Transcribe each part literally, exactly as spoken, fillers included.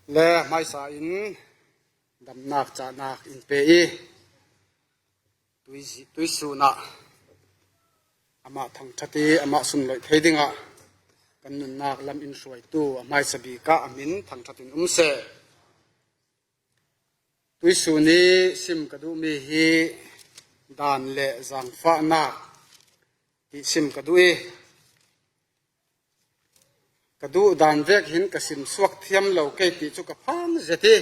Le hmaisa in damnak cahnak in pe i, tuizi- tuisun ah amah thangṭhat i amah sunloih thei dingah kan nunnak lam in hruaitu a hmaisa bik ah a min thangṭhat in um seh. Tuisun i sim ka duhmi hi dan le zangfahnak ti sim ka duh i, ka duh dan vek hin ka sim suak thiam lo kei ti cu ka phang zet i,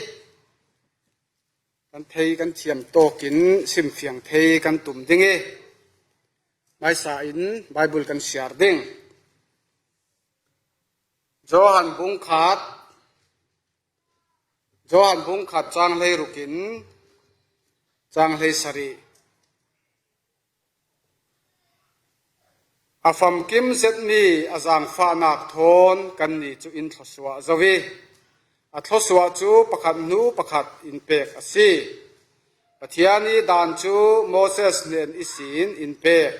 kan thei kan thiam tawk in simfiang thei kan tum ding i, hmaisa in Bible kan siar ding. Johan bung khat, Johan bung khat cang hleiruk in cang hleisarih. A famkim zetmi a zangfahnak thawn kanni cu in thluasuah zo i, a thluasuah cu pakhat hnu pakhat in pek a si. Pathian i dan cu Moses hnen ihsin in pek,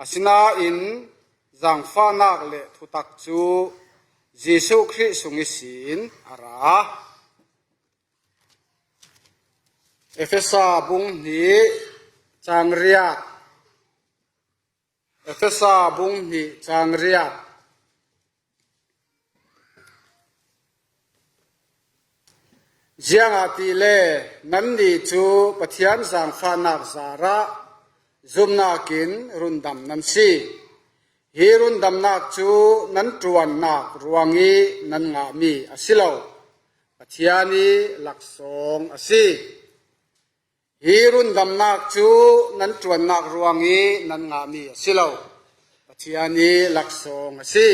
asinain zangfahnak le thutak cu Jesuh Khrih sung ihsin a ra. Efesa bung hnih cang riat. Efesa bung hnih cang riat. Ziangahtile nanni cu Pathian zangfahnak zarah zumnak in rundam nan si. Hi rundamnak cu nan ṭuannak ruang i nan ngahmi a si lo, Pathian i laksawng a si. Hi rundamnak cu nan ṭuannak ruang i nan ngahmi a si lo, Pathian i laksawng a si.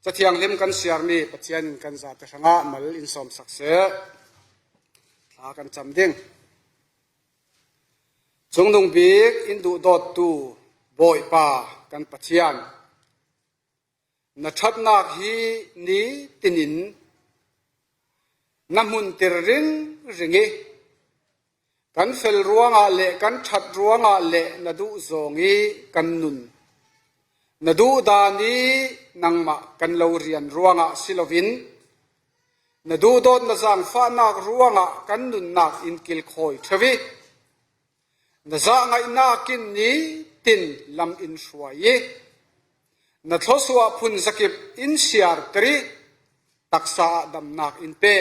Cathianghlim kan siarmi Pathian in kan zate hrangah mal in sawmsak seh. Thla kan cam ding. Cungnung bik in duhdawttu Bawipa kan Pathian, na ṭhatnak hi ni tinin na hmuntir ringring i, kan fel ruangah le kan ṭhat ruangah le na duh zawng i kan nun. Na duhdan i nangmah kan lo rian ruangah si loin, na duhdawtna zangfahnak ruangah kan nunnak in kilkhawi ṭheu i, na zahngaihnak in nitin lam in hruai i, na thluasuah phun zakip in siarter i, taksa ah damnak in pe.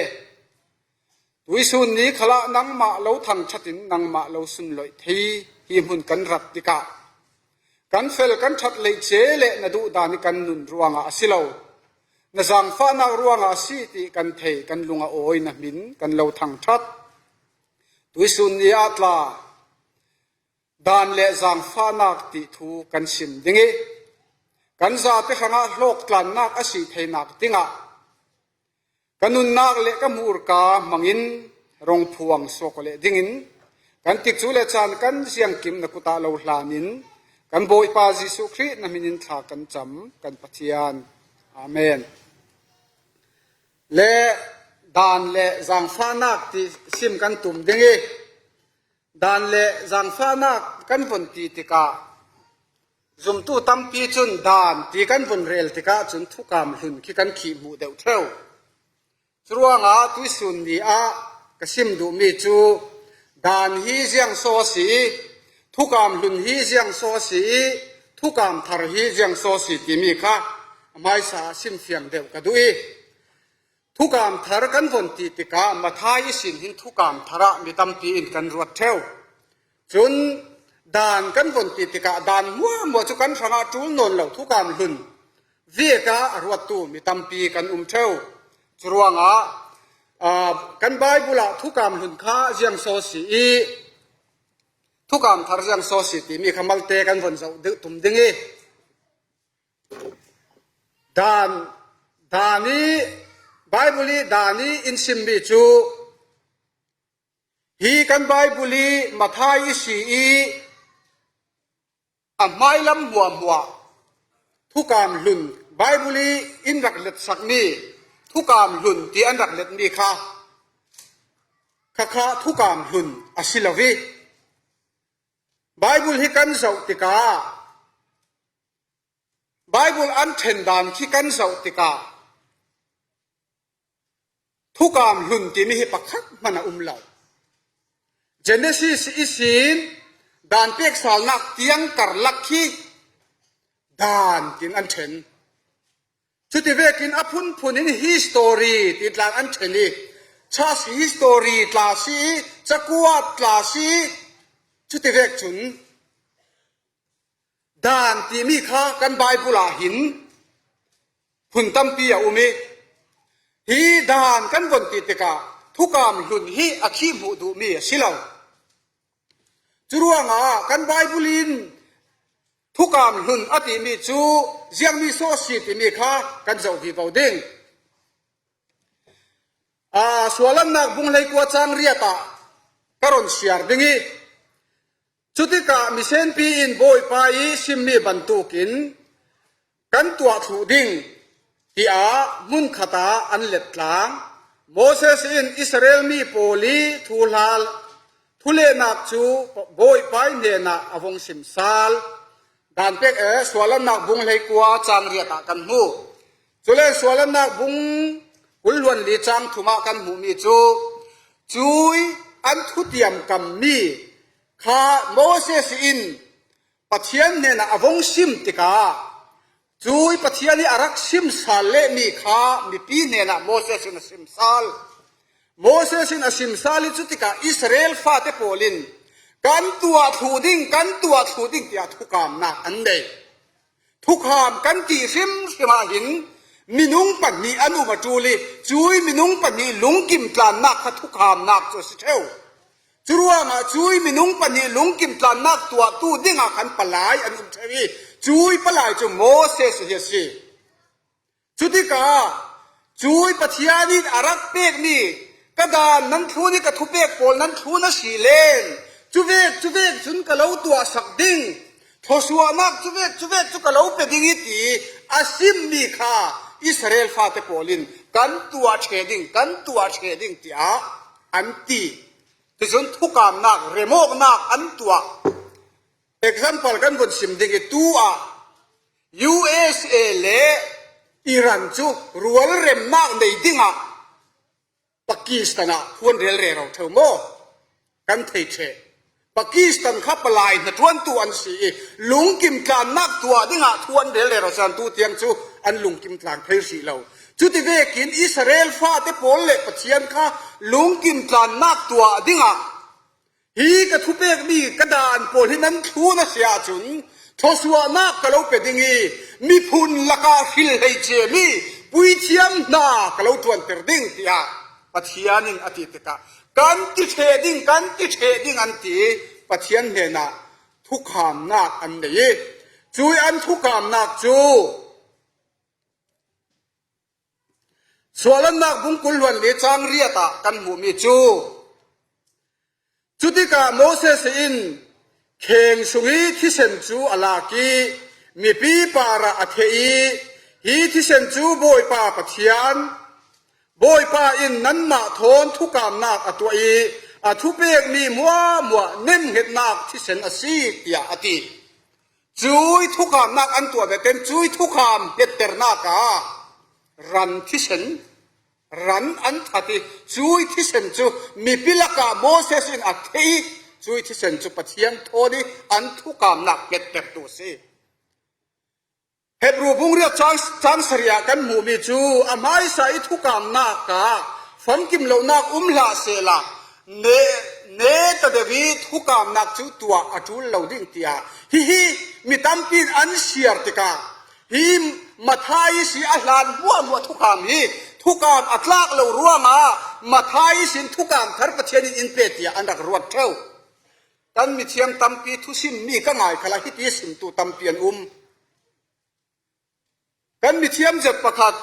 Tuisun ni khalah nangmah lo thangṭhat in nangmah lo sunloih thei hi hmun kan rat tikah, kan fel kan ṭhat lei ce le na duhdan i kan nun ruangah a si lo, na zangfahnak ruangah a si ti kan thei, kan lung a awi, na hmin kan lo thangṭhat. Tuisun ni ah tla dan le zangfahnak ti thu kan sim ding i, kan zate hrangah hlawktlannak a si theinak dingah ka nunnak le ka hmurka hmangin rong phuang suak aw leh dingin kan tikcu le caan kan ziangkim na kut ah lo hlanin kan Bawipa Jesuh Khrih na hmin in thla kan cam kan Pathian. Amen. Le dan le zangfahnak ti sim kan tum ding i, dan le zangfahnak kan von ti tikah zumtu tampi cun dan ti kan von rel tikah cun thukam hlun khi kan khih hmuh deuh ṭheu. Curuangah tuisun ni ah ka sim duhmi cu dan hi ziang so a si i, thukam hlun hi ziang so a si i, thukam thar hi ziang so a si timi kha a hmaisa ah simfiang deuh ka duh i, thukam thar kan von ti tikah Matthai ihsin hin thukam thar ah mi tampi in kan ruat ṭheu. Cun dan kan von ti tikah dan hmuahhmuah cu kan hrangah ṭul nawn lo, thukam hlun vek ah a ruattu mi tampi kan um ṭheu. Curuangah, aa, kan Baibal ah thukam hlun kha ziang so a si i, thukam thar ziang so a si timi kha malte kan von zoh deuh tum ding i, dan, dan i, Baibal i dan i in simmi cu hi kan Baibal i Matthai i si i a hmailam hmuahhmuah thukam hlun, Baibal i in rak letsakmi thukam hlun ti an rak letmi kha, khakha thukam hlun a si lo i, Baibal hi kan zoh tikah, Baibal an ṭhen dan khi kan zoh tikah, thukam hlun timi hi pakhat hmana um lo. Genesis ihsin dan pek salnak tiang karlak hi dan tin an ṭhen. Cuti vekin a phunphun in history ti tlan an ṭhen i, church history tla si, cakuat tla si, cuti vek cun dan timi kha kan Bible ah hin phun tampi a um i, hi dan kan von ti tikah thukam hlun hi a khi hmuh duhmi a si lo. Curuangah kan Bible in thukam hlun a timi cu ziangmi so a si timi kha kan zoh vivo ding. Aa, Suahlannak bung hleikua cang riat ah ka ron siar ding i, cutikah misenpi in Bawipa i simmi bantukin kan tuah thluh ding, tiah hmun khatah an let tlang. Moses in Israel mi pawl i thuhla, thulehnak cu Bawipa i hnenah a vung simsal. Dan pek, eh, Suahlannak bung hleikua cang riat ah kan hmu. Cule Suahlannak bung kul hluan li cang thum ah kan hmuhmi cu, cui an thutiam kammi kha Moses in Pathian hnenah a vung sim tikah, cui Pathian i a rak simsal lehmi kha mipi hnenah Moses in a simsal. Moses in a simsal i cutikah Israel fate pawl in kan tuah thluh ding, kan tuah thluh ding tiah thukamnak an nei. Thukham kan ti hrimhrim ah hin minung pahnih an um a ṭul i, cui minung pahnih lungkim tlannak kha thukamnak cu a si ṭheu. Curuangah cui minung pahnih lungkim tlannak tuahtu dingah khan palai an um ṭheu i, cui palai cu Moses hi a si. Cutikah cui Pathian in a rak pekmi, ka dan nan thlun i ka thupek pawl nan thlun a si len, cuvek cuvek cun ka lo tuahsak ding, thluasuahnak cuvek cuvek cu ka lo pe ding i ti a simmi kha Israel fate pawl in kan tuah ṭhe ding, kan tuah ṭhe ding tiah an ti. Cucun thukamnak, remawknak an tuah. Example kan vun sim ding i, tu ah U S A le Iran cu rualremnak nei dingah Pakistan ah thu an rel rero ṭheu maw? Kan thei ṭheh. Pakistan kha palai hnaṭuantu an si i, lungkim tlannak tuah dingah thu an rel rero caan tu tiang cu an lungkim tlang thei hrih lo. Cuti vekin Israel fate pawl le Pathian kha lungkim tlannak tuah dingah hi ka thupekmi ka dan pawl hi nan thlun a si ahcun, thluasuahnak ka lo pe ding i, miphun lakah hril hleice mi puithiam hna ka lo ṭuanter ding, tiah Pathian in a ti tikah, kan ti ṭheh ding, kan ti ṭheh ding an ti. Pathian hnenah thukamnak an nei i, cui an thukamnak cu Suahlannak bung kul hluan li cang riat ah kan hmuhmi cu, cutikah Moses in kheng sung i thisen cu a lak i mipi parah a theh i, hi thisen cu Bawipa Pathian, Bawipa in nanmah thawn thukamnak a tuah i, a thupekmi hmuahhmuah nemhngetnak thisen a si, tiah a ti. Cui thukamnak an tuah ve ten, cui thukam hngetternak ah ran thisen, ran an that i, cui thisen cu mipi lakah Moses in a theh i, cui thisen cu Pathian thawn i an thukamnak hngettertu a si. Hebru bung riat cang, cang sarih ah kan hmuhmi cu a hmaisa i thukamnak ah famkim lonak um hlah sehla, ne, ne ta deuh i thukamnak cu tuah a ṭul lo ding, tiah hihi mi tampi in an siar tikah, hi Matthai ihsi a hlan hmuahhmuah thukam hi thukam a tlak lo ruangah Matthai ihsin thukam thar Pathian in in pe tiah an rak ruat ṭheu. Kan mithiang tampi thusimmi ka ngai khalah hiti simtu tampi an um. Kan mithiam zet pakhat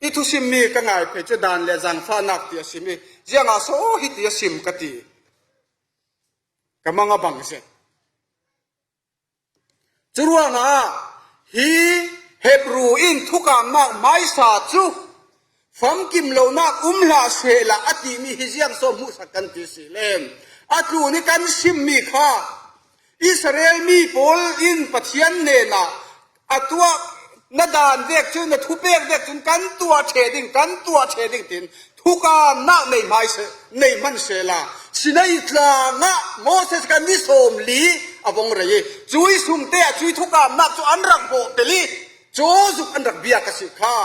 i thusimmi ka ngai phei cu dan le zaangfahnak ti a sim i, ziangah so hiti a sim ka ti. Ka mang a bang zet. Curuangah hi Hebru in thukamnak hmaisa cu famkim lonak um hlah sehla a timi hi ziang so hmuhsak kan ti si len. A tlun i kan simmi kha Israel mi pawl in Pathian hnenah a tuah, Na dan vek chu, na thupek vek chun kan tuah ṭheh ding, kan tuah ṭheh ding tiin thukamnak nei hmaise, nei hman sela. Sinai tlangah Moses kan ni sawmli a vong rei i, cui sungte ah cui thukamnak chu an rak bawhpelh i, cu zuk an rak biak a si kha.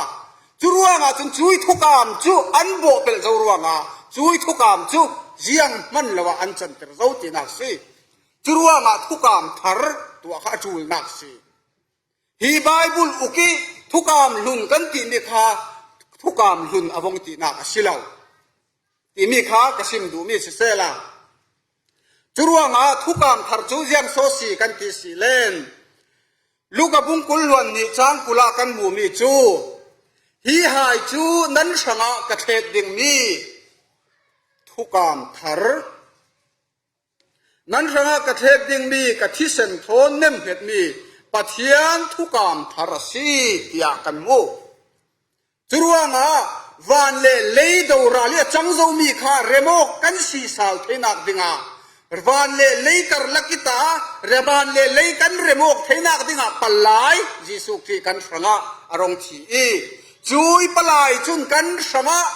Curuangah cun cui thukam cu an bawhpelh zo ruangah cui thukam cu zianghman lo ah an canter zo tinak si. Curuangah thukam thar tuah kha a ṭulnak si. Hi Baibal uk i thukam hlun kan timi kha thukam hlun a vong tinak a si lo timi kha ka sim duhmi sisela. Curuangah thukam thar cu ziang so si kan ti si len. Luka bung kul hluan nih cang kul ah kan hmumi cu, hi hai cu nan hrangah ka thlet dingmi thukam thar, nan hrangah ka thlet dingmi ka thisen thawn nemhngetmi Pathian thukam thar a si, tiah kan hmu. Curuangah van le lei doral i a cang zomi kha remawk kan sisal theinak dingah, van le lei karlak i ta, van le lei kan remawk theinak dingah palai Jesuh Khrih kan hrangah a rong thi i, cui palai cun kan hrangah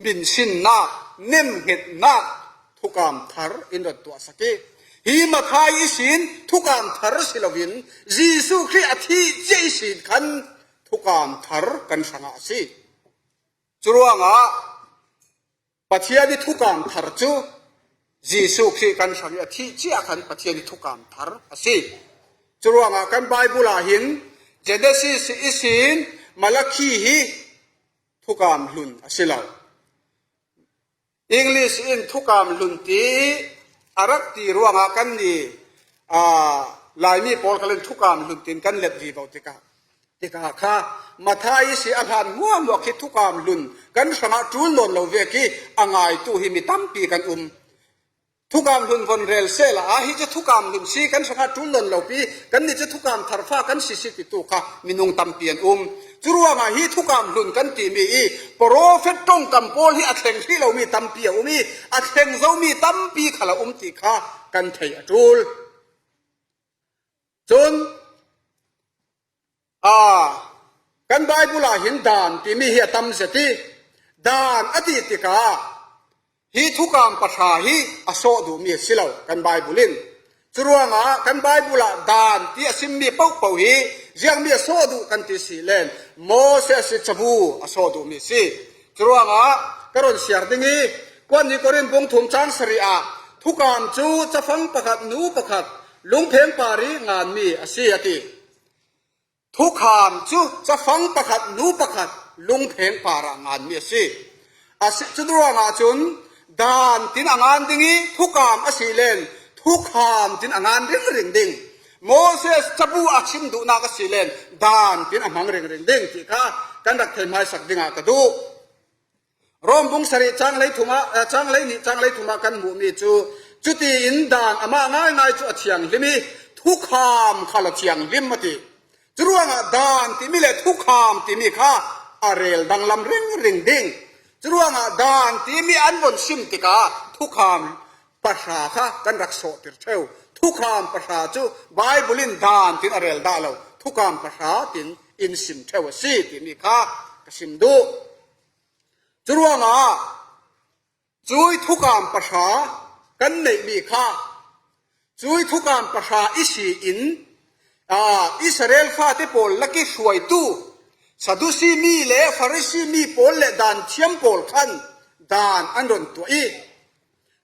minsinnak, nemhngetnak thukam thar in ron tuahsak i, hi Matthai ihsin thukam thar si loin Jesuh Khrih a thih cia ihsin khan thukam thar kan hrangah a si. Curuangah Pathian i thukam thar cu Jesuh Khrih kan hrang i a thih cia khan Pathian i thukam thar a si. Curuangah kan Baibal ah hin Genesis ihsin Malakhi hi thukam hlun a si lo. English in thukam hlun ti a rak ti ruangah kan ni, aa, Laimi pawl khal in thukam hlun tiin kan let vivo tikah, tikah kha Matthai ihsi a hlan hmuahhmuah khi thukam hlun kan hrangah ṭul nawn lo vek i a ngaitu hi mi tampi kan um. Thukam hlun von rel sehla ah hi cu thukam hlun si, kan hrangah ṭul nawn lo pi, kan ni cu thukam tharfa kan si si titu kha minung tampi an um. Curuangah hi thukam hlun kan timi i profet ṭongkam pawl hi a thleng hrih lomi tampi a um i a thleng zomi tampi khal a um ti kha kan thei a ṭul. Cun, aa, kan Baibal ah hin dan timi hi a tam zet i, dan a ti tikah hi thukam pahra hi a sawh duhmi a si lo kan Baibal in. Curuangah kan Baibal ah dan ti a simmi pohpoh hi ziangmi a sawh duh kan ti si len, Moses i cabu a sawh duhmi a si. Curuangah ka ron siar ding i, kuan ni Korin bung thum cang sarih ah thukam cu cafang pakhat, nu pakhat, lungpheng par i nganmi a si a ti. Thukam cu cafang pakhat, nu pakhat, lungpheng par ah nganmi a si. A si, curuangah cun dan tin a ngan ding i thukam a si len thukam tin a ngan ringring ding. Moses cabu a chim duhnak a si len dan tin a hmang ringring ding ti kha kan rak thei hmaisak dingah ka duh. Rom bung sarih cang lei thum ah, eh, cang lei nih cang lei thum ah kan hmuhmi cu, cutiin dan amah ngaingai cu a thianghlim i thukam khal a thianghlim a ti. Curuangah dan timi le thukam timi kha a rel danglam ringring ding. Curuangah dan timi an von sim tikah thukam pahra kha kan rak sawhtir ṭheu. Thukam pahra cu Baibal in dan tin a rel dah lo, thukam pahra tin in sim ṭheu a si timi kha ka sim duh. Curuangah cui thukam pahra kan neihmi kha, cui thukam pahra ihsi in, aa, Israel fate pawl lak i hruaitu Sadusi mi le Farisi mi pawl le dan thiam pawl khan dan an ron tuah i,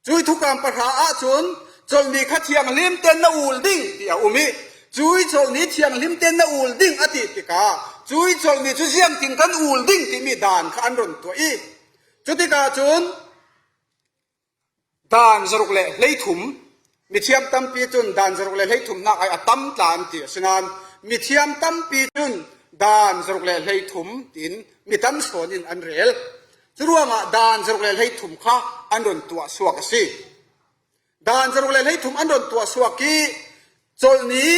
cui thukam pahra ahcun colhni kha thianghlim tein na ul ding ti a um i, cui colhni thianghlim tein na ul ding a ti tikah cui colhni cu ziangtin kan ul ding timi dan kha an ron tuah i, cutikah cun dan zaruk le hleithum, mithiam tampi cun dan zaruk le hleithum hnak ai a tam tla an ti. Asinain mithiam tampi cun dan zaruk le hleithum tiin mi tam sawn in an rel. Curuangah dan zaruk le hleithum kha an ron tuah suak a si. Dan zaruk le hleithum an ron tuah suak i colhni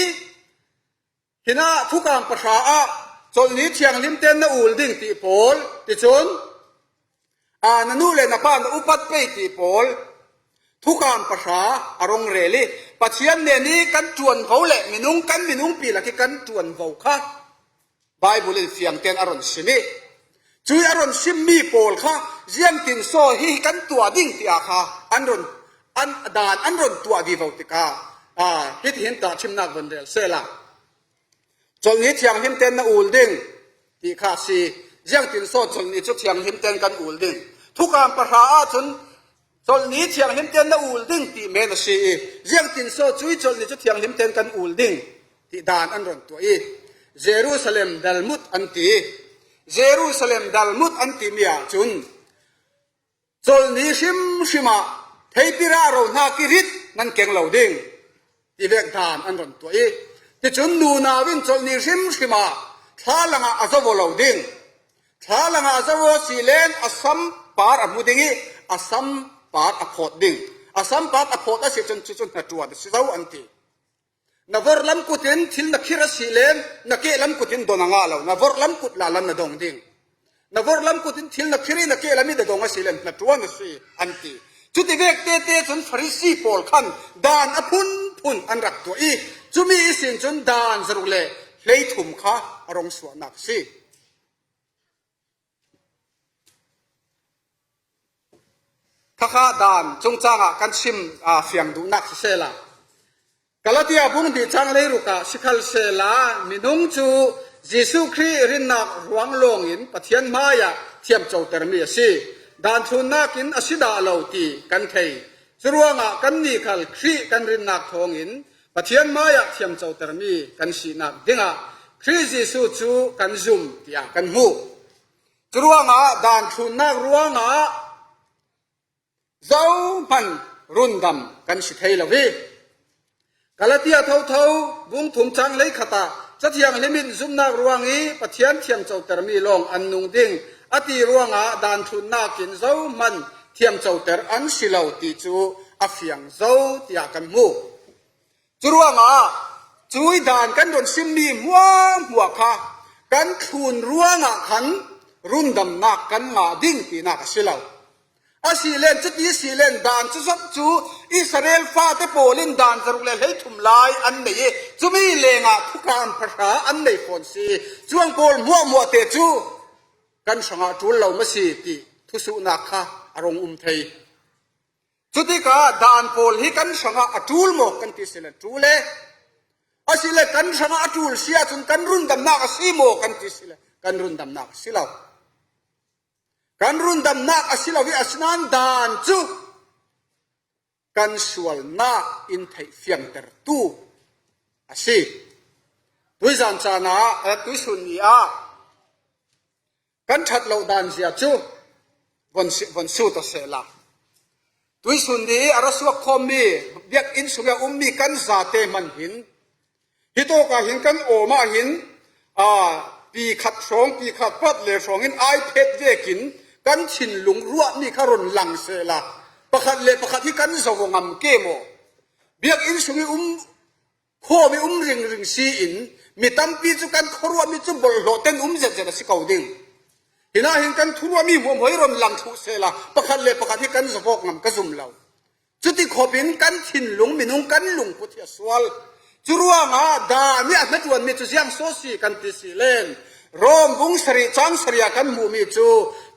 hinah thukam pahra ah colhni thianghlim tein na ul ding ti pawl, ticun, aa, na nu le na pa na upat pei ti pawl, thukam pahra a rong rel i Pathian nen i kan ṭuanvo le minung kan minungpi lak i kan ṭuanvo kha Bible in fiangten a rawn sim i, cui a rawn sim mi pawl kha ziangtin saw hi kan tuah ding tia kha an rawn, an dan an rawn tuah vivo tika, a, hiti hin tah thimnak von rel sela. Chawlhni thianghlimten na ul ding tih kha si. Ziangtin saw chawlhni chu thianghlimten kan ul ding? Thukam pahra ah chun chawlhni thianghlimten na ul ding tih men a si i, ziangtin saw cui chawlhni chu thianghlimten kan ul ding tih dan an rawn tuah i, Jerusalem dalmut an ti. Jerusalem dalmut an ti mi ah chun chawlhni hrim hrima theipira rohnak i rit nan keng lo ding ti vek dan an rawn tuah i, tichun nunau in chawlhni hrim hrima thlalangah a zo lo ding. Thlalangah a zo si len a sam par a hmu ding i, a sam par a phawt ding. A sam par a phawt a si chun chu chu hnaṭuan a si zo an ti. Na vawr lam kutin thil na khir a si len na keh lam kutin dawn a ngah lo. Na vawr lam kut la lam na dawng ding. Na vawr lam kutin thil na khir i na keh lam i da dawng a si len hnaṭuan a si an ti. Chuti vek tete chun Farisi pawl khan dan a phun phun an rak tuah i, chumi i sin chun dan zaruk leh hleithum kha a rawng suahnak a si. Khakha dan chungchangah kan sim, a, fiang duhnak hi sela. Galatia bung hnih chang leirukah sikhal sela, minung chu Jesuh Khrih rinnak ruang lawngin Pathian hmaiah thiamcotermi a si. Dan thlunnakin a si dah lo ti kan thei. Churuangah kannih khal Khrih kan rinnak thawngin Pathian hmaiah thiamcotermi kan sihnak dingah Khrih Jesuh chu kan zum tiah kan hmu. Churuangah dan thlunnak ruangah zohman rundam kan si thei lo hi. Galatia thotho bung thum chang leikhatah Cathianghlim in zumnak ruang i Pathian thiamcotermi lawng an nung ding a ti ruangah dan thlunnakin zohman thiamcoter an si lo ti chu a fiang zo tiah kan hmu. Churuangah cui dan kan rawn sim mi hmuahhmuah kha kan thlun ruangah khan rundamnak kan ngah ding tinak a si lo. A si len, chuti si len dan chu zawk chu Israel fate pawlin dan zaruk leh hleithum lai an nei i, chumi lengah thukam pahra an nei fawn si. Chuang pawl hmuahhmuah te chu kan hrangah tul lo maw si tih thusuhnak kha a rawng um thei. Chutikah dan pawl hi kan hrangah a tul maw kan ti si le tul e. A si le kan hrangah a tul si ahcun kan rundamnak a si maw kan ti si le kan rundamnak a si lo. Kan rundamnak a si lo hi, asinain dan chu kan sualnak in theih fiangtertu a si. Tuizan caan ah, eh, tuisun ni ah kan ṭhat loh dan zia chu von si-, von sut a sehla. Tuisun ni a ra suak khawmmi, biakinn sungah ummi kan zate hman hin, hitawkah hin kan awm ah hin, aa, pi khat hrawng, pi khat pat le hrawngin ai phet vekin kan thinlung ruahmi kha rawn lang sehla. Pakhat le pakhat hi kan zo ngam ke maw? Biakinn sungin um khawm i um ringring si in, mi tampi cu kan khuaruahmi cu bawlhhlawh ten um zetzet a si ko ding. Hinah hin kan thuruahmi hmuahhmuah i rawn lang thluh sehla, pakhat le pakhat hi kan zavawk ngam ka zum lo. Cuti khawpin kan thinlung minung kan lungput hi a sual. Curuangah dan i a hnaṭuanmi cu ziang saw si kan ti si len, Rom bung sarih chang sarih ah kan hmuhmi cu,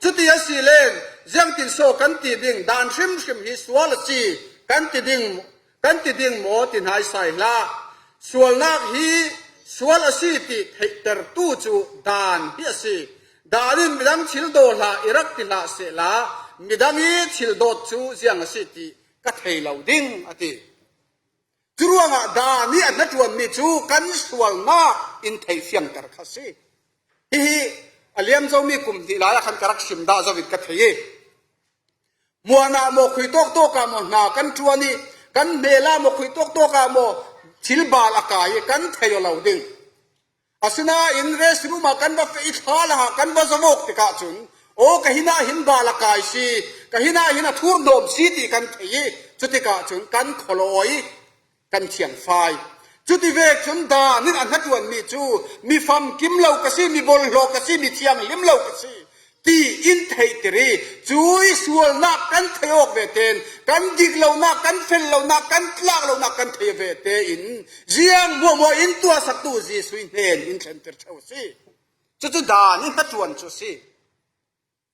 cuti a si len, ziangtin saw kan ti ding, dan hrimhrim hi sual a si kan ti ding, kan ti ding maw ti hnai sai hlah. Sualnak hi sual a si ti theihtertu cu dan hi a si. Dan in midang thil daw hlah i rak ti hlah sehla, midang i thil dawt cu ziang a si ti ka thei lo ding a ti. Curuangah dan i a hnaṭuanmi cu kan sualnak in theih fiangter kha si. Hihi a liam zomi kum hnih lai ah khan ka rak sim dah zo in ka thei i, hmuan ah maw, khui tawk tawk ah maw hna kan ṭuan i, kan hmel ah maw, khui tawk tawk ah maw thil bal a kai i kan thei aw lo ding. Asinain rest room ah kan va feh i, thlalangah kan va zavawk tikah cun, aw, ka hinah hin bal a kai si, ka hinah hin a thur hnawm si ti kan thei i, cutikah cun kan khawlawi kan thiangfai. Cuti vek cun dan in a hnaṭuanmi cu mi famkim lo ka si, mi bawlhhlawh ka si, mi thianghlim lo ka si, ti in theihtir i, cui sualnak kan thei awk ve tein, kan dik lonak, kan fel lonak, kan tlak lonak kan thei ve tein, ziang hmuahhmuah in tuahsaktu Jesuh hnen in thlentir ṭheu a si. Cucu dan in hnaṭuan cu a si.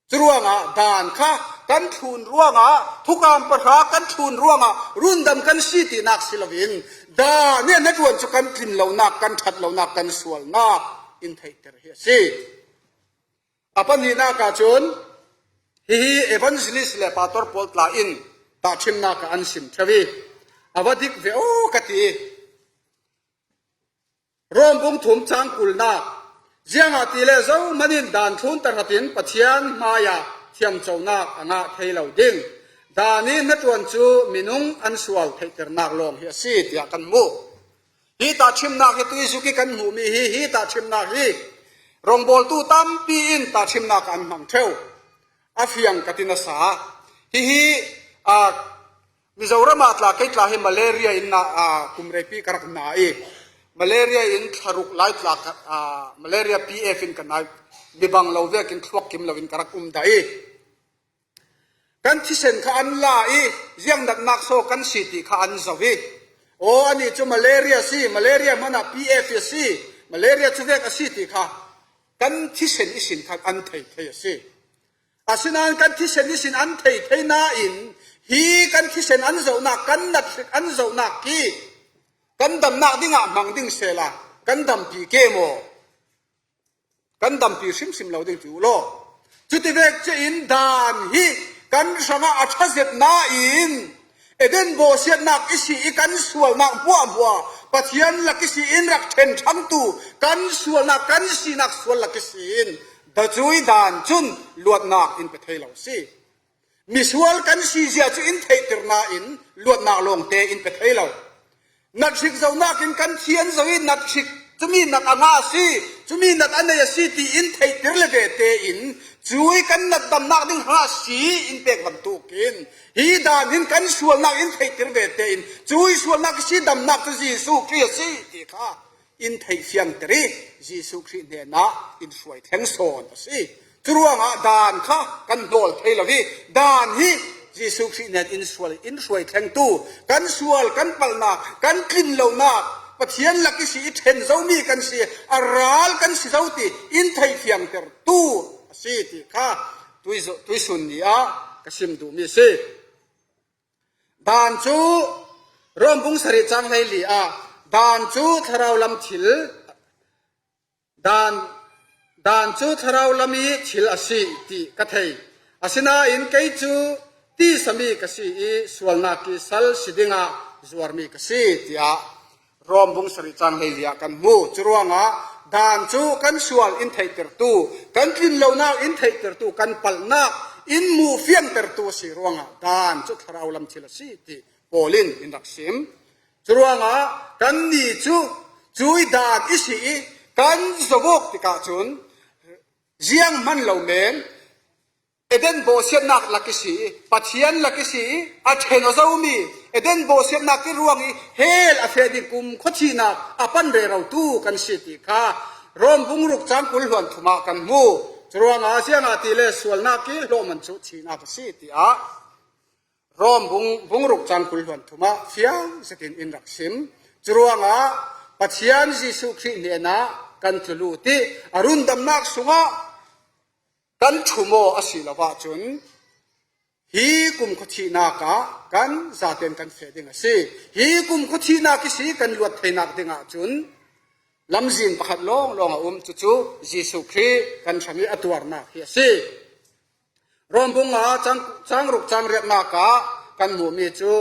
Curuangah dan kha kan thlun ruangah, thukam pahra kan thlun ruangah rundam kan si tinak si loin, dan in hnaṭuan cu kan tlin lonak, kan ṭhat lonak, kan sualnak in theihter hi a si. A pahnihnak ahcun hihi evangelist le pastor pawl tla in tahṭhimnak ah an sim ṭheu i, a va dik ve aw ka ti. Rom bung thum cang kulnak, ziangahtile zohman in dan thlun tahratin Pathian hmaiah thiamconak a ngah thei lo ding. Dan i hnaṭuan cu minung an sual theihternak lawng hi a si, tiah kan hmu. Hi tahṭhimnak hi tuizuk i kan hmuhmi hi, hi tahṭhimnak hi rawngbawltu tampi in tahṭhimnak ah an hmang ṭheu. A fiang ka ti nasa. Hihi, aa, Mizoram ah tla, kei tla hi malaria in na, aa, kum reipi ka rak na i, malaria in thla ruk lai tla ka, aa, malaria P F in ka na i, mi bang lo vekin thluak kim lo in ka rak um dah i, kan thisen kha an la i, ziang natnak so kan si ti kha an zoh i, aw, ani cu malaria si, malaria hmanah P F a si, malaria cu vek a si ti kha kan thisen ihsin kha an thei thei a si. Asinain kan thisen ihsin an thei thei nain, hi kan thisen an zohnak, kan nathrik an zohnak hi kan damnak dingah hmang ding sehla kan dampi ke maw? Kan dampi hrimhrim lo ding cu law. Cuti vek cein dan hi kan hrangah a ṭha zet nain, Eden bawhsiatnak i si i kan sualnak hmuahhmuah Pathian lak i si in rak ṭhen ṭhangtu kan sualnak, kan sinak sual lak i si in, dah cu i dan cun luatnak in pe thei lo a si. Misual kan si zia cu in theihter nain luatnak lawngte in pe thei lo. Nathrik zohnak in kan thian zo i, nathrik cumi nat a ngah a si, cumi nat a nei a si ti in theihter le ve tein, cui kan nat damnak ding hrangah si in pek bantukin, hi dan in kan sualnak in theihter ve tein, cui sualnak i si damnak cu Jesuh Khrih a si ti kha in theih fiangter i, Jesuh Khrih hnenah in hruai thleng sawn a si. Curuangah dan kha kan hnawl thei lo i, dan hi Jesuh Khrih hnen in sual, in hruai thlengtu, kan sual, kan palhnak, kan tlin lonak, Pathian lak i si i ṭhen zomi kan si, a ral kan si zo ti in theih fiangtertu a si ti kha tuizo-, tuisun ni ah ka sim duhmi a si. Dan cu Rom bung sarih cang hleili ah dan cu thlarau lam thil, dan, dan cu thlarau lam i thil a si ti ka thei. Asinain kei cu tisami ka si i sualnak i sal si dingah zuarmi ka si, tiah Rom bung sarih cang hleili ah kan hmu. Curuangah dan cu kan sual in theihtertu, kan tlin lonak in theihtertu, kan palhnak in hmuh fiangtertu a si ruangah dan cu thlarau lam thil a si ti Paul in in rak sim. Curuangah kannih cu cui dan i si i kan zoh awk tikah cun ziang hman lo men, Eden bawhsiatnak lak i si i, Pathian lak i si i, a ṭhen aw zomi, Eden bawhsiatnak i ruang i hell a feh ding kumkhua thihnak a pan rerotu kan si ti kha Rom bung ruk cang kul hluan thum ah kan hmu. Curuangah ziangahtile sualnak i hlawhman cu thihnak a si, tiah Rom bung, bung ruk cang kul hluan thum ah fiang zetin in rak sim. Curuangah Pathian Jesuh Khrih hnenah kan tlu lut i a rundamnak sungah kan ṭhum aw a si lo ahcun, hi kumkhua thihnak ah kan zaten kan feh ding a si. Hi kumkhua thihnak i si kan luat theinak dingah cun lamzin pakhat lawnglawng a um, cucu Jesuh Khrih kan hrang i a tuarnak hi a si. Rom bung nga cang, cang ruk cang riatnak ah kan hmuhmi cu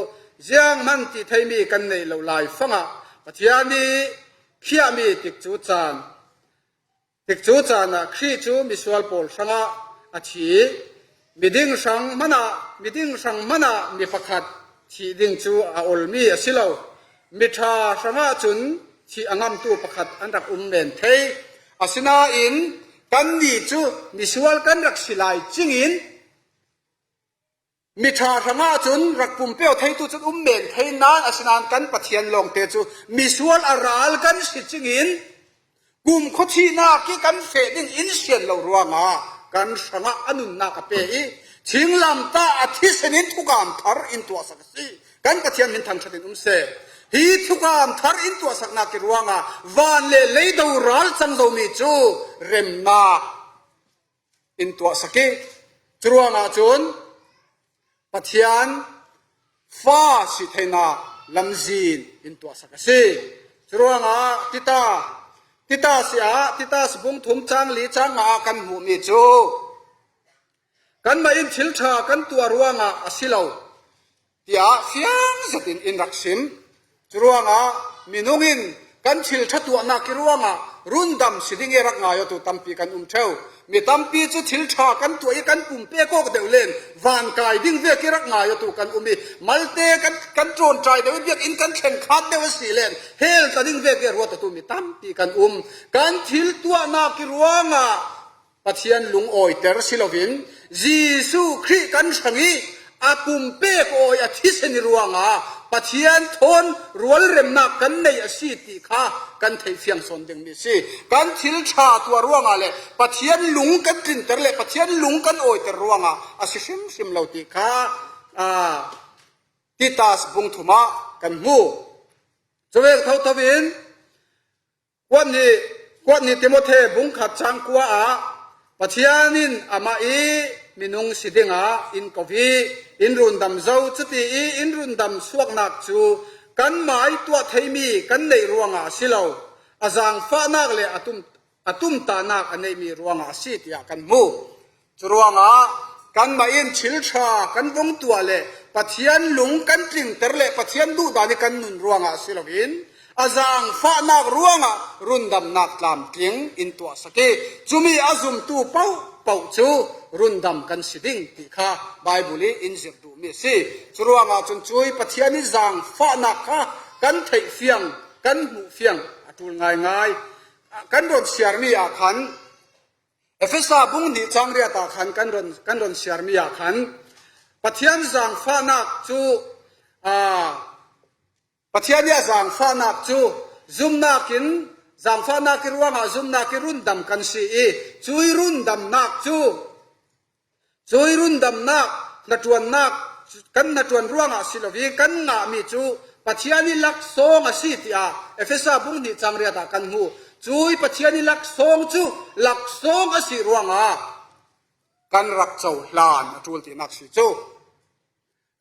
zianghman ti theimi kan neih lo lai fangah Pathian i khiahmi tikcu caan, Tikcu caan ah Khrih cu misual pawl hrangah a thi. Miding hrang hmanah, miding hrang hmanah mi pakhat thih ding cu a olmi a si lo. Miṭha hrangah cun thih a ngamtu pakhat an rak um men thei. Asinain kannih cu misual kan rak si lai cingin, miṭha hrangah cun rak pumpeu theitu cun um men thei nain, asinain kan Pathian lawngte cu misual a ral kan si cingin, kumkhua thihnak i kan feh ding in sian lo ruangah kan hrangah a nunnak a pe i, thinglamtah a thisen in thukam thar in tuahsak a si. Kan Pathian min thangṭhat in um seh. Hi thukam thar in tuahsakna ki ruangah van le leido ral cang zomi cu remnak in tuahsak i, curuangah cun Pathian fa si theinak lamzin in tuahsak a si. Curuangah Tita, Tita si ah, Tita si bung thum cang li cang nga ah kan hmuhmi cu kanmah in thil ṭha kan tuah ruangah a si lo, tiah fiang zetin in rak sim. Curuangah minung in kan thil ṭha tuahnak i ruangah rundam si ding i rak ngai awtu tampi kan um ṭheu. Mi tampi cu thil ṭha kan tuah i kan pumpek awk deuh len van kai ding vek i rak ngai awtu kan um i malte kan, kan ṭawnṭai deuh i biakinn kan thlen khat deuh a si len hell tla ding vek i a ruat awtu mi tampi kan um. Kan thil tuahnak i ruangah Pathian lungawiter si loin Jesuh Khrih kan hrang i a pumpek awi a thisen i ruangah Pathian thawn rualremnak kan neih a si ti kha kan theih fiang sawn dingmi a si. Kan thil ṭha tuah ruangah le Pathian lung kan tlinter le Pathian lung kan awiter ruangah a si hrimhrim lo ti kha, aa, Titas bung thum ah kan hmu. Cuvek thotho in Kuat hnih, kuat hnih Timote bung khat cang kua ah Pathian in amah i minung si dingah in ko i in rundam zo, cuti i in rundam suaknak cu kanmah i tuah theimi kan neih ruangah a si lo, a zaangfahnak le a tum, a tumtahnak a neihmi ruangah a si, tiah kan hmu. Curuangah kanmah in thil ṭha kan vung tuah le Pathian lung kan tlingter le Pathian duhdan i kan nun ruangah a si loin a zaangfahnak ruangah rundamnak tlamtling in tuahsak i cumi a zumtu paohpaoh cu rundam kan si ding ti kha Baibal i in zirh duhmi a si. Curuangah cun cui Pathian i zaangfahnak kha kan theih fiang, kan hmuh fiang a ṭul ngaingai. Kan ron siarmi ah khan Efesa bung hnih cang riat ah khan kan ron, kan ron siarmi ah khan Pathian zaangfahnak cu, aa, Pathian i a zaangfahnak cu zumnak in, zaangfahnak i ruangah zumnak i rundam kan si i cui rundamnak cu, cui rundamnak hnaṭuannak kan hnaṭuan ruangah si lo i kan ngahmi cu Pathian i laksawng a si, tiah Efesa bung hnih cang riat ah kan hmu. Cui Pathian i laksawng cu laksawng a si ruangah kan rak cohlan a ṭul tinak si cu.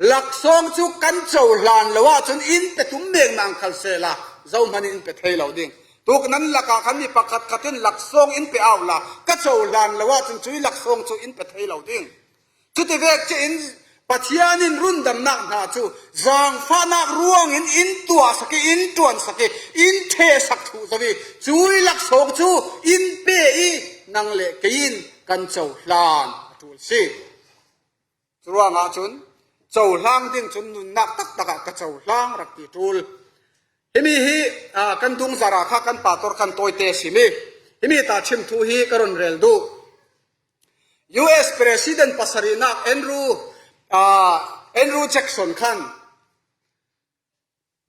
Laksawng cu kan cohlan lo ahcun in pe tum mengmang khal sehla zohman in pe thei lo ding. Tuk nan lakah khan mi pakhat khat in laksawng in pe au la, ka cohlan lo ahcun cui laksawng cu in pe thei lo ding. Cuti vek cin Pathian in rundamnak hna cu zaangfahnak ruangin in tuahsak i, in ṭuansak i, in ṭhehsak thluh zo i, cui laksawng cu in pe i, nang le kei in kan cohlan a ṭul si. Curuangah cun cohlang ding cun nunnak taktak ah ka cohlang rak ti ṭul. Himi hi, aa, kan dungzarh ah kha kan pastor khan tawite a si mi. Himi ta chim thu hi ka run rel duh. U S President pasarihnak Andrew, aa, Andrew Jackson khan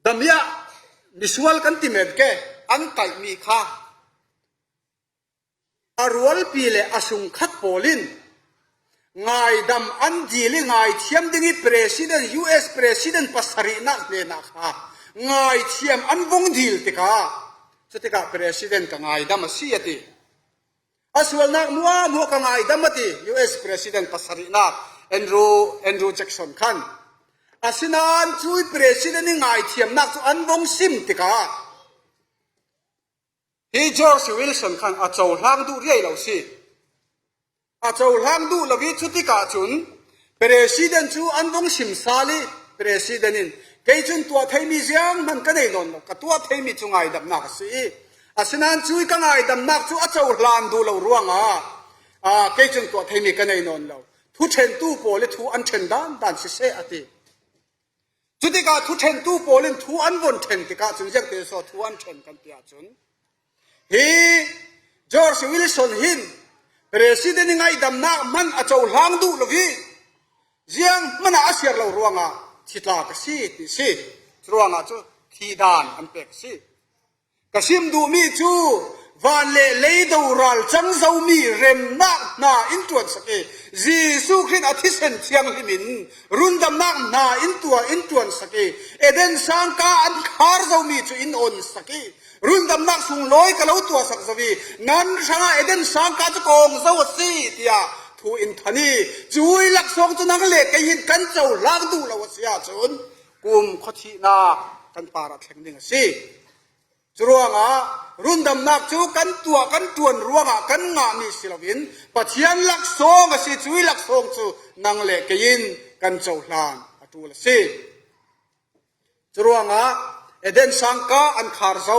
damiah misual kan ti men ke an kaihmi kha a rualpi le a sungkhat pawl in ngaidam an dil i ngaithiam ding i President, U S President pasarihnak hnenah kha ngaithiam an vung dil tikah, cutikah President ka ngaidam a si a ti. A sualnak hmuahhmuah ka ngaidam a ti, U S President pasarihnak Andrew, Andrew Jackson khan. Asinain cui President i ngaithiamnak cu an vung sim tikah, hi George Wilson khan a cohlang duh riai lo si. A cohlang duh lo i cutikah cun President cu an vung sim sal i President in, kei cun tuah theimi zianghman ka nei nawn lo, ka tuah theimi cu ngaidamnak a si i, asinain cui ka ngaidamnak cu a cohlan duh lo ruangah, aa, kei cun tuah theimi ka nei nawn lo. Thuṭhentu pawl i thu an ṭhen dandan siseh a ti. Cutikah thuṭhentu pawl in thu an vun ṭhen tikah cun ziangte so thu an ṭhen kan ti ahcun, hi George Wilson hin President i ngaidamnak hman a cohlang duh lo i zianghman ah a siar lo ruangah thi tla ka si ti si. Curuangah cu thi dan an pek a si. Ka sim duhmi cu Van le lei do ralchang zomi remnak hna in ṭuansak i, Jesuh Khrih a thisen thianghlimin rundamnak hna in tua in ṭuansak i, Eden sangka an khar zomi cu in onsak i, rundamnak sunglawi ka lo tuahsak zo i, nan hrangah Eden sangka cu ka ong zo a si, tiah thu in than i, cuih laksawng cu nang le kei hin kan cohlang duh lo a si ahcun, kum khuathihnak kan parah thleng ding a si. Curuangah rundamnak cu kan tuah, kan ṭuan ruangah kan ngahmi si loin Pathian laksawng a si, cuih laksawng cu nang le kei in kan cohlan a ṭul a si. Curuangah Eden sangka an khar zo.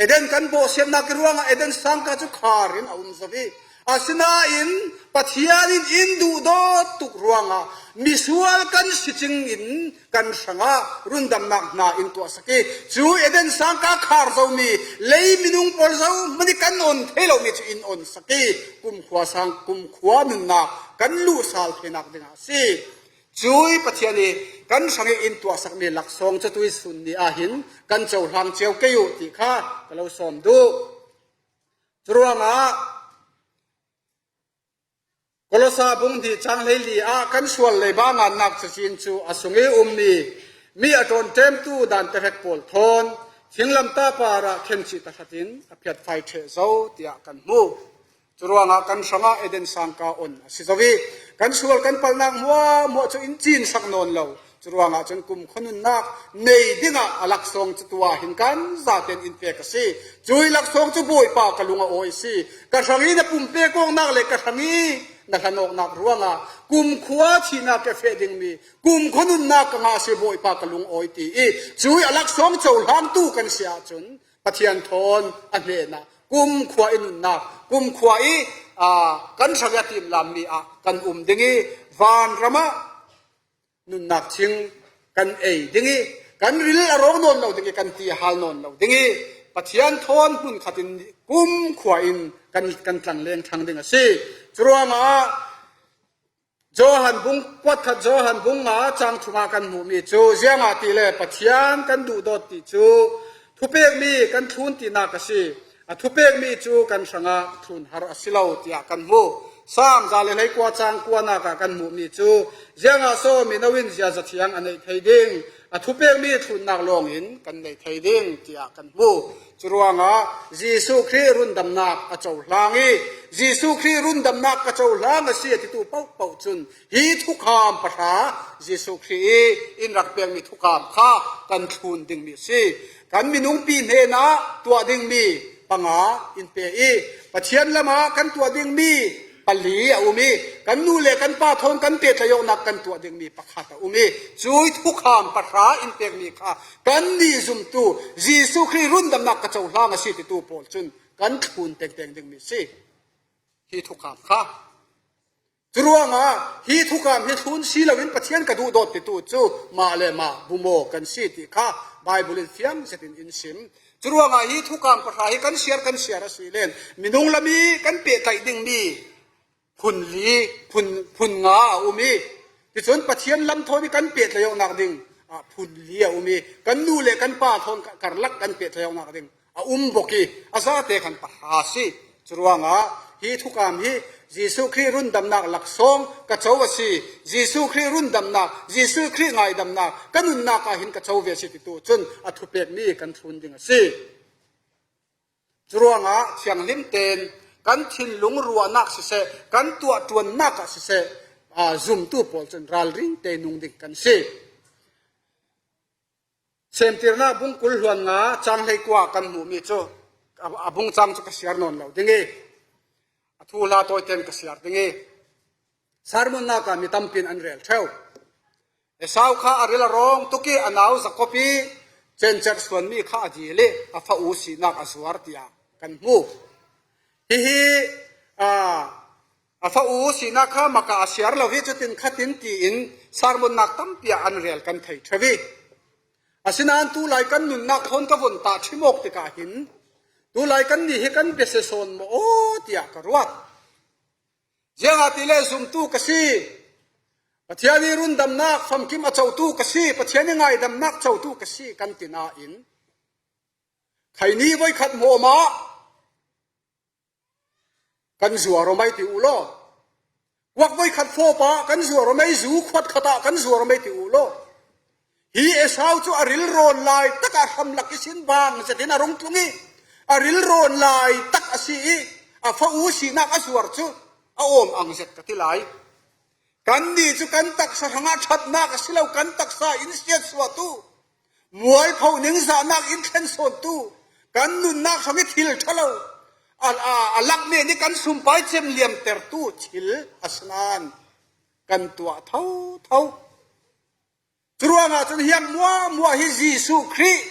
Eden kan bawhsiatnak i ruangah Eden sangka cu khar in a um zo i, asinain Pathian in in duhdawt tuk ruangah misual kan si cingin kan hrangah rundamnak hna in tuahsak i, cu Eden sangka khar zomi lei minung pawl zohmanh i kan on thei lomi cu in onsak i, kumkhua sang, kumkhua nunnak kan luhsal theinak dingah a si. Cuih Pathian i kan hrang i in tuahsakmi laksawng cu tuisun ni ah hin kan cohlang cio kei uh ti kha ka lo sawm duh. Curuangah Kolosa bung hnih cang hleili ah kan sual leiba ngannak cacin cu a sung i ummi mi a ṭawnṭemtu daan tehek pawl thawn thinglamtah parah khenchih tahratin a phiatfai ṭheh zo tiah kan hmu. Curuangah kan hrangah Eden sangka on a si zo i kan sual kan palhnak hmuahhmuah cu in cinsak nawn lo. Curuangah cun kumkhua nunnak nei dingah a laksawng cu tuah hin kan zaten in pek a si. Cuih laksawng cu Bawipa ka lung a awi a si. Ka hrang i na pumpek awknak le ka hrang i na hlan awknak ruangah kumkhua thihnak i a feh dingmi kumkhua nunnak ka ngah a si, Bawipa ka lung awi ti i cuih a laksawng cohlangtu kan si ahcun Pathian thawn a hnenah kumkhua i nunnak, kumkhua i, aa, kan hrang i a timlammi ah kan um ding i vanram ah nunnak thing kan ei ding i, kan ril a rawng nawn lo ding i, kan ti a hal nawn lo ding i, Pathian thawn hmunkhat in kumkhua in kan, kan tlangleng ṭhang ding a si. Curuangah Johan bung, puatkhat Johan bung nga cang thum ah kan hmuhmi cu ziangahtile Pathian kan duhdawt ti cu thupekmi kan thlun tinak a si. A thupekmi cu kan hrangah thlun har a si lo tiah kan hmu. Salm za le hleikua cang kuanak ah kan hmuhmi cu, ziangah so mino in ziaza thiang a neih thei ding? A thupekmi thlunnak lawngin kan neih thei ding tiah kan hmu. Curuangah Jesuh Khrih rundamnak a cohlang i, Jesuh Khrih rundamnak ka cohlang a si a titu paohpaoh cun hi thukham pahra, Jesuh Khrih i in rak pekmi thukham kha kan thlun dingmi a si. Kan minungpi hnenah tuah dingmi panga in pe i, Pathian lamah kan tuah dingmi pali a um i, kan nu le kan pa thawn kan pehtlaih awknak kan tuah dingmi pakhat a um i, cuih thukham pahra in pekmi kha kannih zumtu Jesuh Khrih rundamnak ka cohlang a si titu pawl cun kan thlun tengteng dingmi a si. Hi thukham kha. Curuangah hi thukham hi thlun si loin Pathian ka duhdawt titu cu mah le mah bumaw kan si ti kha Baibal in fiang zetin in sim. Curuangah hi thukham pahra hi kan siar, kan siar a si len minung lam i kan pehtlaih dingmi phun li, phun, phun nga a um i, ticun Pathian lam thawn i kan pehtlaih awknak ding, ah, phun li a um i, kan nu le kan pa thawn ka-, karlak kan pehtlaih awknak ding a um bawk i, a zate khan pahra a si. Curuangah hi thukham hi Jesuh Khrih rundamnak laksawng ka co a si. Jesuh Khrih rundamnak, Jesuh Khrih ngaidamnak ka nunnak ah hin ka co ve a si titu cun a thupekmi kan thlun ding a si. Curuangah thianghlim tein kan thinlung ruahnak siseh, kan tuah ṭuannak ah siseh, aa, zumtu pawl cun ralring te nung ding kan si. Semtirnak bung kul hluan nga cang hleikua kan hmuhmi cu a, a bung cang cu ka siar nawn lo ding i, a thuhla tawiten ka siar ding i, sermonnak ah mi tampi in an rel ṭheu. Esau kha a ril a rawng tuk i a nau Jakob i cencerh suanmi kha a dil i a fa u sinak a zuar tiah kan hmu. Hihi, aa, a fa u sinak kha maka a siar lo hi cutin khatin tiin sermonnak tampi ah an rel kan thei ṭheu i, asinain tulai kan nunnak thawn ka von tah ṭhim awk tikah hin tulai kannih hi kan biasia sawn maw aw tiah ka ruat. Ziangahtile zumtu ka si, Pathian i rundamnak famkim a cotu ka si, Pathian i ngaidamnak cotu ka si kan ti nain, khaini voikhat hmawm ah kan zuar aw mai ti uh law. Kuak voi khat fawpa kan zuar aw mai, zu khuat khatah kan zuar aw mai ti uh law. Hi Esau cu a rilrawn lai takah hramlak ihsin bang zetin a rung tlung i, a rilrawn lai tak a si i, a fa u sinak a zuar cu a awm ang zet ka ti lai. Kannih cu kan taksa hrangah ṭhatnak a si lo, kan taksa in siatsuahtu, mualpho ningzahnak in thlen sawntu, kan nunnak hrang i thil ṭha lo a, a, a lak men i kan sumpai cem liamtertu thil a si nain kan tuah thotho. Curuangah cun hiang hmuahhmuah hi Jesuh Khrih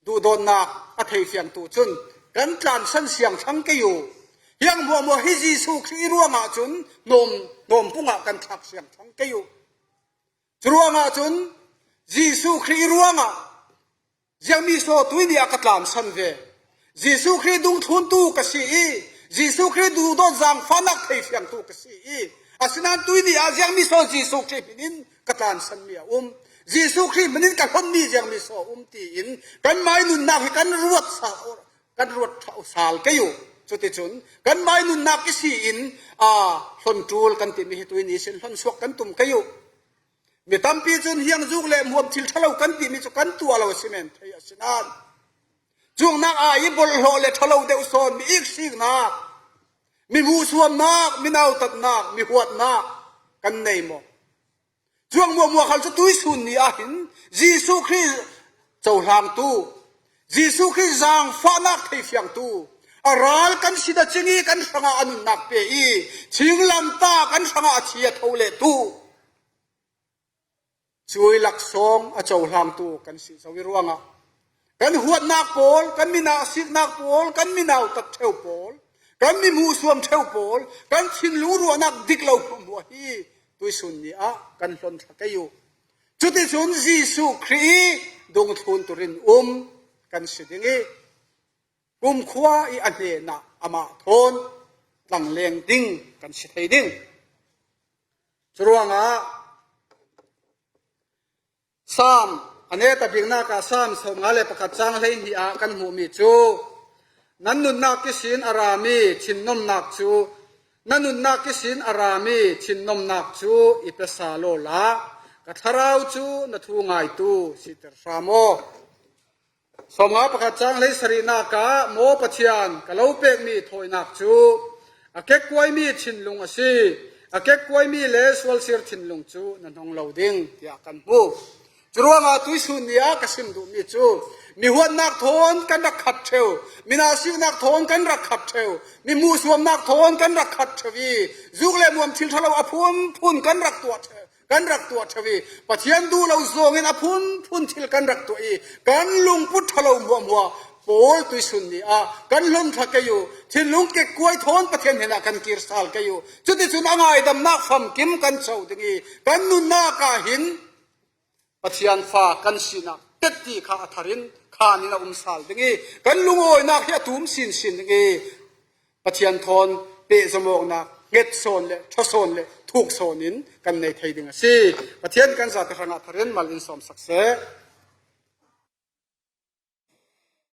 duhdawtnak a theifiangtu cun kan tlansan siangthlang kei uh. Hiang hmuahhmuah hi Jesuh Khrih i ruangah cun hnawm, hnawmpungah kan thlak siangthlang kei uh. Curuangah cun Jesuh Khrih i ruangah ziangmi saw tuini ah ka tlansan ve. Jesuh Khrih dungthluntu ka si i, Jesuh Khrih duhdawt zaangfahnak theifiangtu ka si i, asinain tuini ah ziangmi saw Jesuh Khrih hminin ka tlansanmi a um. Jesuh Khrih hminin ka hlonmi ziangmi saw a um tiin kanmai nunnak hi kan ruat sa, kan ruat ṭha sal kei uh. Cuticun kanmai nunnak i si in, aa, hlon ṭul kan timi hi tuini sin hlon suak kan tum kei uh. Mi tampi cun hiang zuk le hmuam thil ṭha lo kan timi cu kan tuah lo a si men thei a si nain, cuangnak aa i bolhlawh le ṭha lo deuh sawn mi iksiknak, mi hmuhsuamnak, mi nautatnak, mi huatnak kan nei maw? Cuang hmuahhmuah khal cu tuisun ni ah hin Jesuh Khrih cohlangtu, Jesuh Khrih zaangfahnak theifiangtu, a ral kan si dah cing i kan hrangah a nunnak pe i, thinglamtah kan hrangah a thi a tho lehtu, cui laksawng a cohlangtu kan si zo i ruangah kan huatnak pawl, kan mi nausiknak pawl, kan mi nautat ṭheu pawl, kan mi hmuhsuam ṭheu pawl, kan thinlung ruahnak dik lo hmuahhmuah hi tuisun ni ah kan hlon thla kei uh. Cuticun Jesuh Khrih i dungthluntu rinum kan si ding i, kumkhua i a hnenah amah thawn tlangleng ding kan si thei ding. Curuangah Saam, a neta biknak ah Saam sawmnga le pakhat cang hleihnih ah kan hmuhmi cu, nan nunnak ihsin a rami thinnomnak cu, nan nunnak ihsin a rami thinnomnak cu i pe sal awla, ka thlarau cu na thu ngaitu siter hram aw. Sawmnga pakhat cang hleisarihnak ah maw Pathian, ka lo pekmi thawinak cu a kekkuaimi thinlung a si, a kekkuaimi le sualsir thinlung cu na hnong lo ding, tiah kan hmu. Curuangah tuisun ni ah ka sim duhmi cu, mi huatnak thawn kan rak khat ṭheu, mi nausiknak thawn kan rak khat ṭheu, mi hmuhsuamnak thawn kan rak khat ṭheu i, zuk le hmuam thil ṭha lo a phunphun kan rak tuah ṭheu, kan rak tuah ṭheu i, Pathian duh lo zawngin a phunphun thil kan rak tuah i, kan lungput ṭha lo hmuahhmuah pawl tuisun ni ah kan hlon thla kei uh. Thinlung kekkuai thawn Pathian hnenah kan kir sal kei uh. Cuticun a ngaidamnak famkim kan co ding i, kan nunnak ah hin Pathian fa kan sinak tetti kha a thar in khan in a um sal ding i, kan lungawinak hi a tum sinsin ding i, Pathian thawn pehzom awknak hnget sawn le ṭha sawn le thuk sawn in kan nei thei ding a si. Pathian kan zate hrangah thar in mal in sawmsak seh.